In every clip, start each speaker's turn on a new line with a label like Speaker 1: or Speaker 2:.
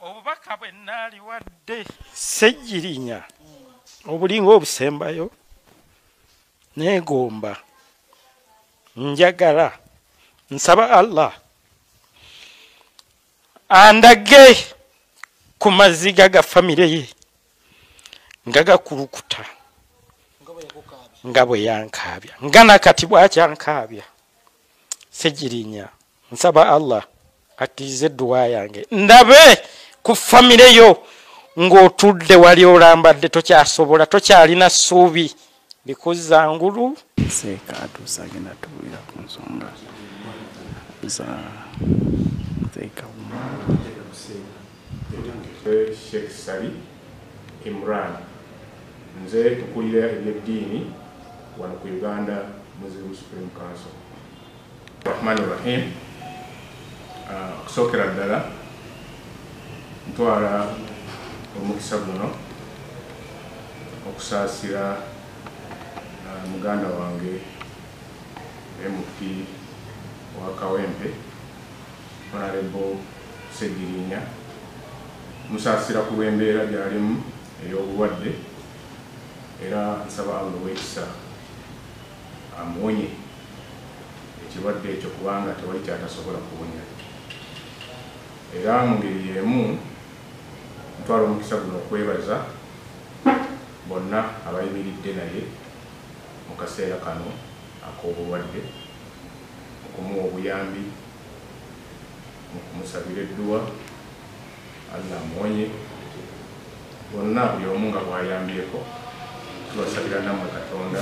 Speaker 1: Obubaka bwe naaliwadde Ssegirinya obulinga obusembayo, neegomba, njagala, nsaba Allah andage ku maziga ga famire ye nga gakulukuta nga bwe yankaabya, nga nakati bwakyankaabya. Ssegirinya, nsaba Allah akkirize edduwa yange, ndabe ku famire yo ng'otudde wali olambadde, tokyasobola, tokyalina ssuubi likuzza ngulu.
Speaker 2: Seeka atuuse, agenda tubuulira ku nsonga za Seeka.
Speaker 3: Sheikh Sali Imran, nze tukulira ebyeddiini wano ku Uganda Muslim Supreme Council. Rahman Rahim. Okusookera ddala ntwala omukisa guno okusaasira muganda wange MP wa Kawempe, Honorable Ssegirinya. Musaasira ku lw'embeera gy'alimu ey'obulwadde, era nsaba Allah ow'ekisa amuwonye ekirwadde ekyo, kubanga tewali kyatasobola kuwonya. Era mu ngeri y'emu ntwala omukisa guno okwebaza bonna abayimiridde naye mu kaseera kano ak'obulwadde, okumuwa obuyambi, mu kumusabira edduwa Allah amuwonye. Bonna, buli omu nga bw'ayambyeko, tubasabira nammwe Katonda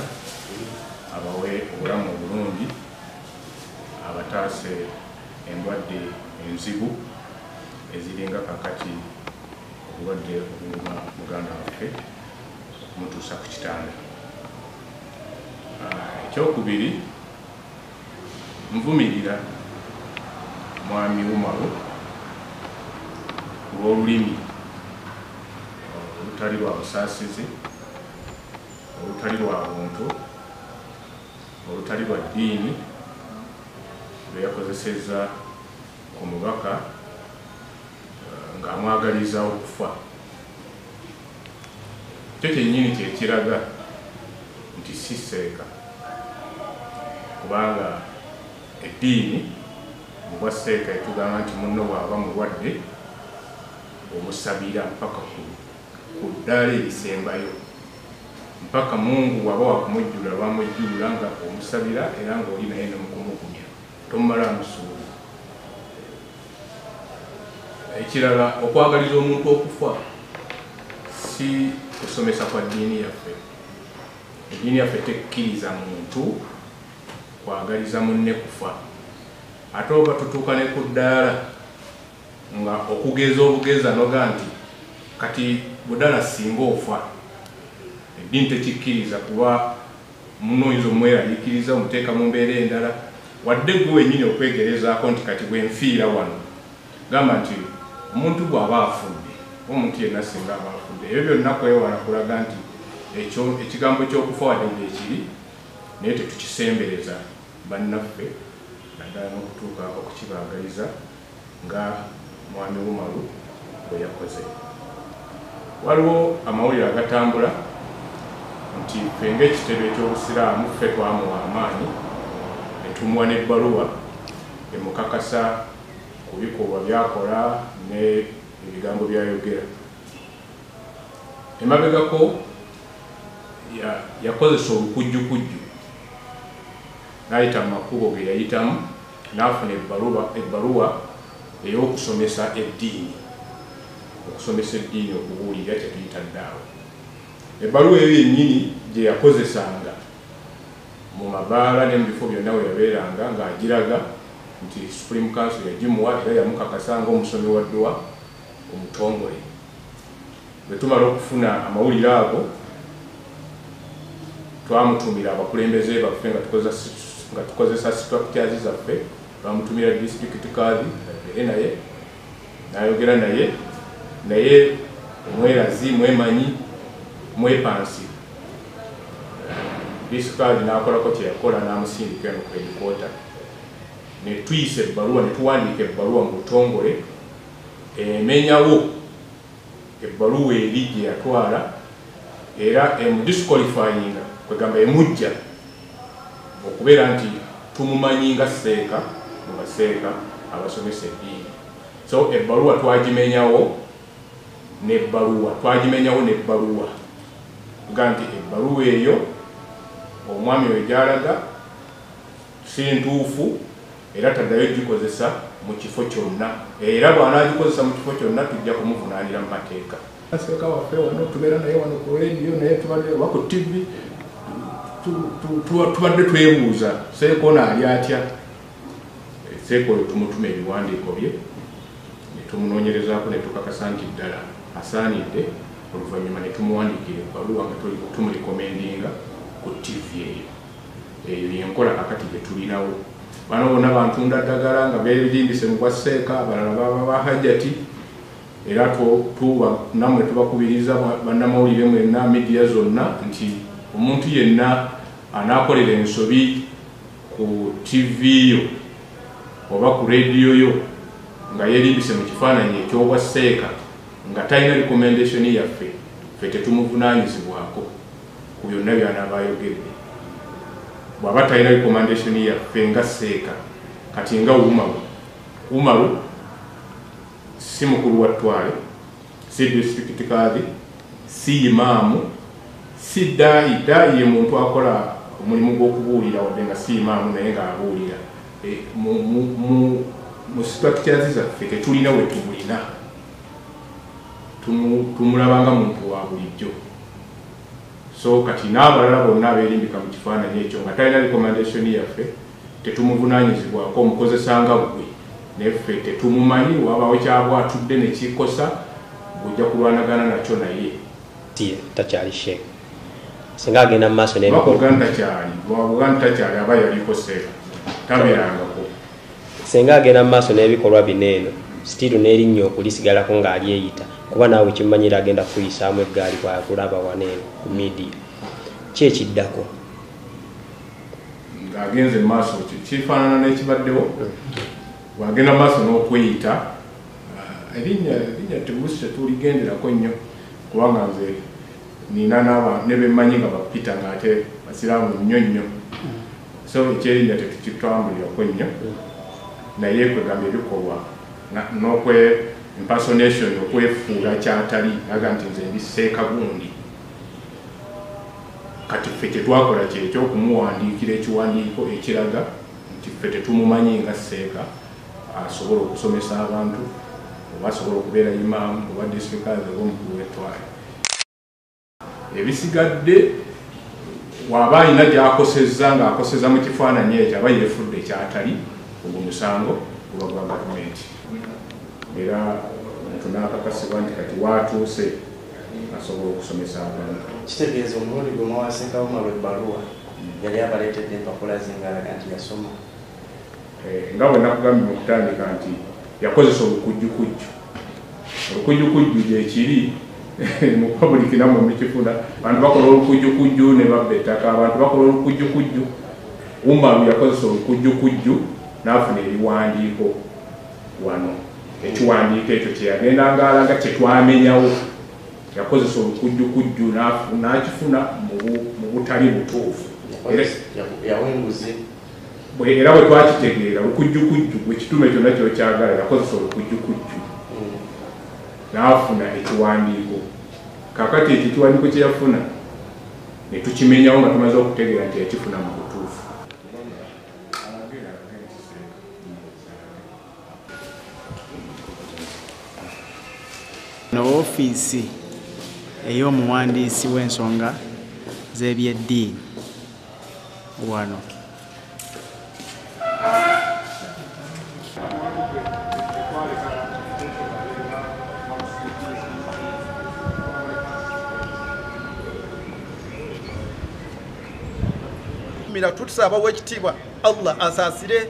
Speaker 3: abawe obulamu obulungi, abataase endwadde enzibu eziringa kakati obulwadde obuluma muganda waffe okumutuusa ku kitanda. Ekyokubiri, nvumirira Mwami Umaru ku lw'olulimi olutali lwa busaasizi, olutali lwa buntu, olutali lwa ddiini lwe yakozesezza ku mubaka ng'amwagaliza okufa. Kyo kyennyini kyekiraga nti si seeka, kubanga eddiini mu bwa seeka etugamba nti munno bw'aba mulwadde omusabira mpaka ku ddaala erisembayo, mpaka Mungu bw'aba wakumujjulula lwamujjulula, nga omusabira era ng'oli naye nemukumugumya, tomumalamu ssuubi. Ekirala, okwagaliza omuntu okufa si kusomesa kwa ddiini yaffe. Eddiini yaffe tekkiriza muntu kwagaliza munne kufa. Ate oba tutuuka ne ku ddaala nga okugeza obugeza noga nti kati budala singa ofa, eddiini tekikkiriza, kuba muno oyinza omweraliikiriza, omuteeka mu mbeera endala. Wadde gwe wennyini okwegerezaako nti kati bwenfiira wano, gamba nti omuntu bw'aba afudde, omuntu yenna singa aba afudde, ebyo byonna kwewala kulaga nti ekyo ekigambo ky'okufa wadde gyekiri, naye tetukisembereza bannaffe, naddala n'okutuuka okukibaagaliza nga Mwami Umaru bwe yakoze. Waliwo amawulire agatambula nti ffe ng'ekitebe eky'Obusiraamu ffe twamuwa amaanyi ne tumuwa n'ebbaluwa emukakasa ku bikolwa by'akola ne ebigambo by'ayogera. Emabegako yakozesa olukujjukujju n'ayita mu makubo ge yayitamu n'afuna ebbaluwa ey'okusomesa eddiini, okusomesa eddiini, okubuulira kyetuyita ddaawa. Ebbaluwa eyo yennyini gye yakozesanga mu mabaala ne mu bifo byonna we yabeeranga, ng'agiraga nti Supreme Council yagimuwa era yamukakasa ng'omusomi wa dduwa omutongole. Bwe tumala okufuna amawulire ago, twamutumira abakulembeze baffe nga tukozesa structures zaffe. Twamutumira district kadhi ayogere naye, n'ayogera naye, naye omwerazi, mwemanyi, mwepansi, district n'akolako kye yakola n'amusindika eno ku headquarter, ne tuyisa ebbaluwa, ne tuwandiika ebbaluwa mu butongole. Emenyawo ebbaluwa eri gye yatwala era emudisqualifyinga, kwegamba emujja okubeera nti tumumanyi nga seeka mu baseeka abasomesa eddiini. So ebbaluwa twagimenyawo n'ebbaluwa twagimenyawo n'ebbaluwa ga nti ebbaluwa eyo omwami oyo gy'alaga si ntuufu era taddayo gikozesa mu kifo kyonna, era bw'anaagikozesa mu kifo kyonna tujja kumuvunaanira mu mateeka. Seeka waffe wano tubeera naye wano ku rediyo naye tubadde oba ku TV tubadde twebuuza seeka ono ali atya. Seeka oyo tumutuma ebiwandiiko bye ne tumunoonyerezaako ne tukakasa nti ddala asaanidde, oluvannyuma ne tumuwandiikira ebbaluwa nga tumurekomendinga ku TV eyo. Eyo y'enkola kakati gye tulinawo. Bano bonna bantunda ddagala nga beerimbise mu bwa seeka, abalala baba ba hajjati, era tuba nammwe tubakubiriza bannamawulire mwenna midiya zonna nti omuntu yenna anaakolera ensobi ku TV yo oba ku rediyo yo nga yeerimbise mu kifaananyi eky'obwa seeka nga talina recommendation yaffe, ffe tetumuvunaanyizibwako ku byonna by'anaaba ayogedde. Bw'aba talina recommendation yaffe nga seeka, kati nga Umaru si mukulu wa ttwale, si disitulikiti kaadi, si imaamu, si daayi. Daayi ye muntu akola omulimu gw'okubuulira wadde nga si imaamu naye ng'abuulira. Mu structures zaffe tetulina we tumulina, tumulaba nga muntu wa bulijjo. So kati n'abalala bonna abeerimbika mu kifaananyi ekyo nga talina recommendation yaffe tetumuvunaanyizibwako, omukozesa nga ggwe naye ffe tetumumanyi, wabawo kyabwatudde ne kikosa gujja kulwanagana nakyo naye.
Speaker 4: Takyali sheeka singa agenda mu maaso
Speaker 3: n'ebikolwa aba yaliko seeka tabeerangako.
Speaker 4: Singa agenda mu maaso n'ebikolwa bino eno sitiiru n'erinnya okulisigalako ng'alyeyita, kuba naawe kimanyira agenda kuyisaamu eggaali bwakulaba wano eno ku midiya, ki ekiddako?
Speaker 3: Ng'agenze mu maaso kifaanana n'ekibaddewo, bw'agenda mu maaso n'okweyita erinnya tebusi tetuligenderako nnyo, kubanga nze nina ne bemmanyi nga bapita ng'ate basiraamu nnyo nnyo, so ekyerinnya tetukitambulirako nnyo, naye kwegamba ebikolwa n'okwe impersonation okwefuula kyatali aga nti nze ndi seeka gundi. Kati ffe kye twakola kyekyo okumuwandiikira ekiwandiiko ekiraga nti ffe tetumumanyi nga seeka asobola okusomesa abantu oba asobola okubeera imaamu oba disitulikiti oba omukulu w'ettwale. Ebisigadde waba alina gy'akosezza ng'akoseza mu kifaananyi ekyo aba yeefudde kyatali, ogwo musango guba gwa gavumenti. Era omuntu n'akakasibwa nti kati waatuuse asobola okusomesa abantu.
Speaker 2: Kitegeeza omulundi gwe mwawaseekawo Umaru ebbaluwa yali abaleetedde empapula ze ng'alaga nti yasoma.
Speaker 3: Nga bwe nakugambye mu kutandika nti yakozesa olukujjukujju. Olukujjukujju gyekiri mu public nammwe mukifuna, abantu bakola olukujjukujju ne babba ettaka, abantu bakola olukujjukujju. Umaru yakozesa olukujjukujju n'afuna ebiwandiiko wano. Ekiwandiiko ekyo kye yagenda ng'alaga kye twamenyawo, yakozesa olukujjukujju n'akifuna mu butali butuufu. Era bwe twakitegeera olukujjukujju bwe kitume kyonna ky'okyagala, yakozesa olukujjukujju n'afuna ekiwandiiko. Kaakati ekyo ekiwandiiko kye yafuna ne tukimenyawo nga tumaze okutegeera nti yakifuna mu butuufu.
Speaker 2: No ofiisi ey'omuwandiisi w'ensonga z'ebyeddiini wano.
Speaker 5: Tutusaba ow'ekitiibwa Allah asaasire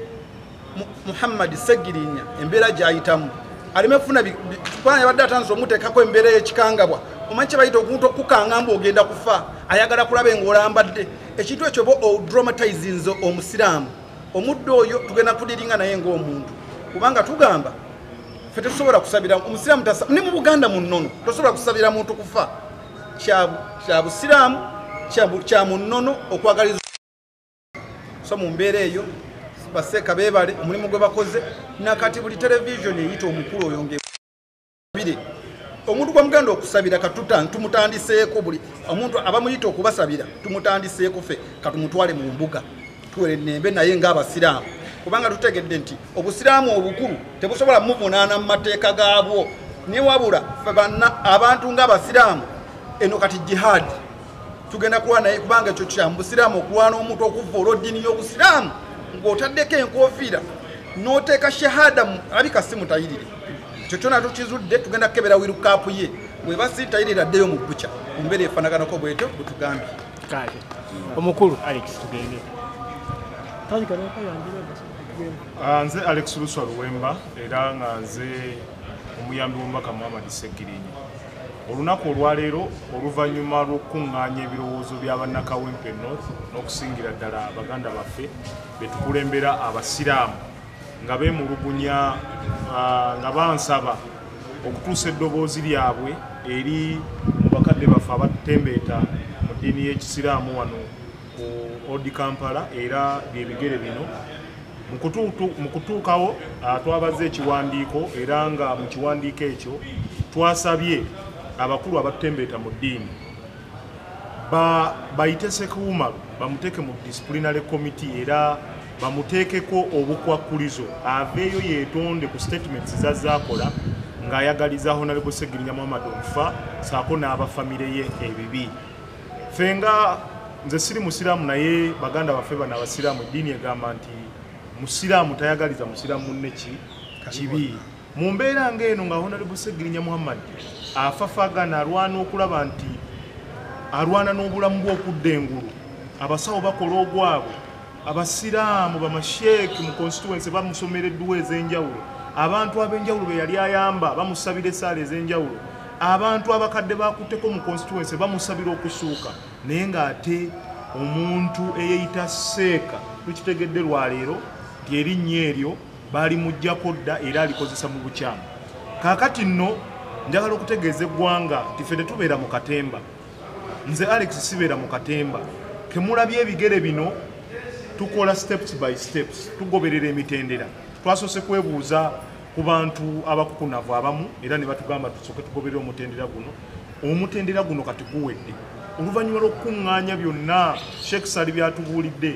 Speaker 5: Muhammad Ssegirinya embeera gy'ayitamu aleme kufuna kubanga yabadde atandise omuteekako embeera y'ekikangabwa. Omanyi kye bayita omuntu okukukanga mbu ogenda kufa, ayagala kulaba ng'olambadde ekintu ekyo oba odramatizinze omusiraamu omuddo oyo tugenda kudiringa naye ng'omuntu, kubanga tugamba Ffe tetusobola kusabira omusiraamu, ne mu Buganda mu nnono tosobola kusabira muntu kufa. Kya busiraamu, kya mu nnono okwagaliza. So mu mbeera eyo baseeka beebale omulimu gwe bakoze. Nakati buli televisioni eyita omukulu oyo ng'ebire omuntu gwamugenda okusabira tumutandiseko buli omuntu abamuyita okubasabira tumutandiseeko ffe katumutwale mu mbuga tuwere nembe naye ng'abasiraamu, kubanga tutegedde nti obusiraamu obukulu tebusobola muvunaana mu mateeka gaabwo. Ne wabula ffe banna abantu ng'abasiraamu eno kati jihadi tugenda kulwana naye, kubanga ekyo kya busiraamu okulwana omuntu okuva olw'eddiini y'obusiraamu ng'otaddeko enkofiira n'oteeka shahada alabika si mutayirire. Ekyo kyonna tukizudde, tugenda kukebera wirukaapu ye bweba si tayirire addeyo mu bbuca mu mbeera efaanaganako bwetyo bwe tugambye.
Speaker 6: Kale omukulu Alex tugende.
Speaker 7: Nze Alex Luswa Luwemba era nga nze omuyambi w'omubaka Muhammad Ssegirinya. Olunaku olwaleero oluvannyuma lw'okukuŋŋaanya ebirowoozo bya bannakawempe North n'okusingira ddala baganda baffe betukulembera abasiraamu nga beemulugunya nga bansaba okutuusa eddoboozi lyabwe eri mu bakadde baffe abatembeeta mu ddiini y'ekisiraamu wano ku Old Kampala, era byebigere bino. Mu kutuukawo twabaze ekiwandiiko, era nga mu kiwandiiko ekyo twasabye abakulu abatembeeta mu ddiini bayite Sheikh Umar bamuteeke mu disciplinary committee era bamuteekeko obukwakkulizo aveeyo yeetonde ku statements zazaakola ng'ayagaliza Honorable Ssegirinya Muhammad okufa saako n'abafamire ye ebibi. Ffe nga nze siri musiraamu, naye baganda baffe bano abasiraamu eddiini egamba nti musiraamu tayagaliza musiraamu munne kibi. Mu mbeera ng'eno nga Honorable Ssegirinya Muhammad afafagana alwana okulaba nti alwana n'obulamu bwe okudda engulu, abasawo bakola ogwabwe, abasiraamu bamasheeki mu constituency bamusomera edduwa ez'enjawulo, abantu ab'enjawulo be yali ayamba bamusabira essaala ez'enjawulo, abantu abakadde bakutteko mu constituency bamusabira okusuuka, naye ng'ate omuntu eyeeyita seeka tukitegedde lwaleero nti erinnya eryo balimuggyako dda era alikozesa mu bukyamu. Kaakati nno njagala okutegeeza eggwanga nti ffe tetubeera mu katemba. Nze Alex sibeera mu katemba. Kemulabye ebigere bino tukola steps by steps, tugoberera emitendera. Twasoose kwebuuza ku bantu abakukunavu abamu era ne batugamba tusooke tugoberere omutendera guno. Omutendera guno kati guwedde. Oluvannyuma lw'okukuŋŋaanya byonna Sheikh Sali byatubuulidde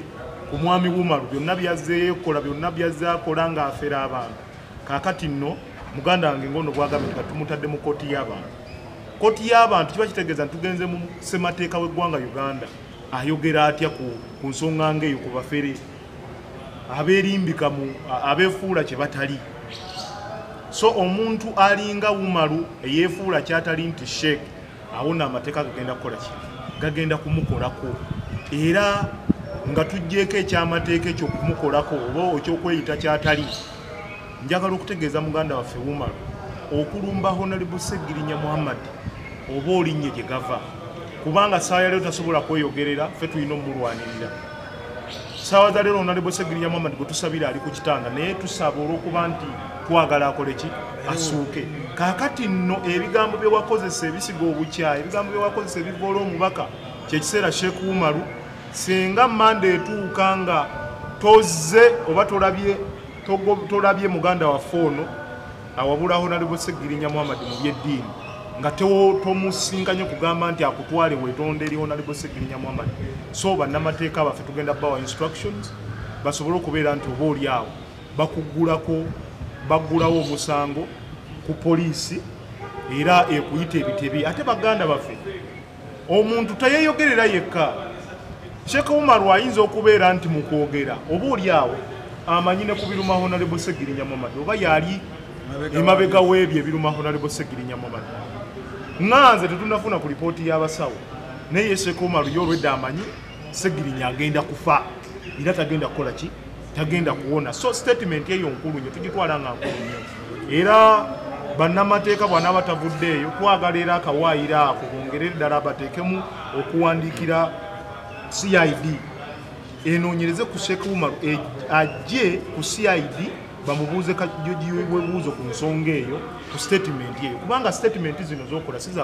Speaker 7: ku mwami Umaru, byonna byazzeeyo kola, byonna byazze akola ng'afera abantu. Kaakati nno muganda wange ng'ono bw'agambye nti tumutadde mu kkooti y'abantu. Kkooti y'abantu kiba kitegeeza nti tugenze mu ssemateeka w'eggwanga Uganda ayogera atya ku nsonga ng'eyo ku bafere abeerimbika abeefuula kye batali. So omuntu alinga Umaru eyeefuula ky'atali nti Sheikh, awo nno amateeka gagenda kukola ki? Gagenda kumukolako. Era nga tuggyeeko ekyamateeka eky'okumukolako oba ekyokweyita ky'atali, njagala okutegeeza muganda waffe Umaru okulumba Honorable Ssegirinya Muhammad oba olinnye gye gava, kubanga ssaawa ya leero tasobola kweyogerera, ffe tulina omulwanirira. Ssaawa za leero Honorable Ssegirinya Muhammad gwe tusabira ali ku kitanda, naye tusaba olw'okuba nti twagala akole ki? Asuuke. Kaakati nno ebigambo bye wakozesa ebisiga obukyayi, ebigambo bye wakozesa ebivoola omubaka, kyekiseera Sheikh Umaru singa manda etuuka nga tozze oba tolabye muganda waffe ono awabula Honorable Ssegirinya Muhammad mu by'eddiini nga tomusinkanye kugamba nti akutwale weetonde eri Honorable Ssegirinya Muhammad. So bannamateeka baffe tugenda bawa instructions basobole okubeera nti oba oli awo bakuggulako, baggulawo omusango ku poliisi era ekuyita ebitebe. Ate baganda baffe omuntu teyeeyogerera yekka. Sheikh Umaru ayinza okubeera nti mu kwogera oba oli awo amanyi ne ku biruma Honorable Ssegirinya Muhammad oba yali emabega w'ebyo ebiruma Honorable Ssegirinya Muhammad. Nga nze tetunnafuna ku lipooti y'abasawo, naye Sheikh Umaru ye olwedda amanyi Ssegirinya agenda kufa era tagenda kukola ki? Tagenda kuwona. So statement eyo nkulu nnyo, tugitwala nga nkulu nnyo. Era bannamateeka bw'anaaba tavuddeeyo twagala era akawaayiro ako bongere ddala bateekemu okuwandiikira CID enoonyereze ku Sheikh Umaru, ajje ku CID Bamubuuze kajoji webuuzo ku nsonga eyo, ku statement eyo, kubanga statement zino zokola si za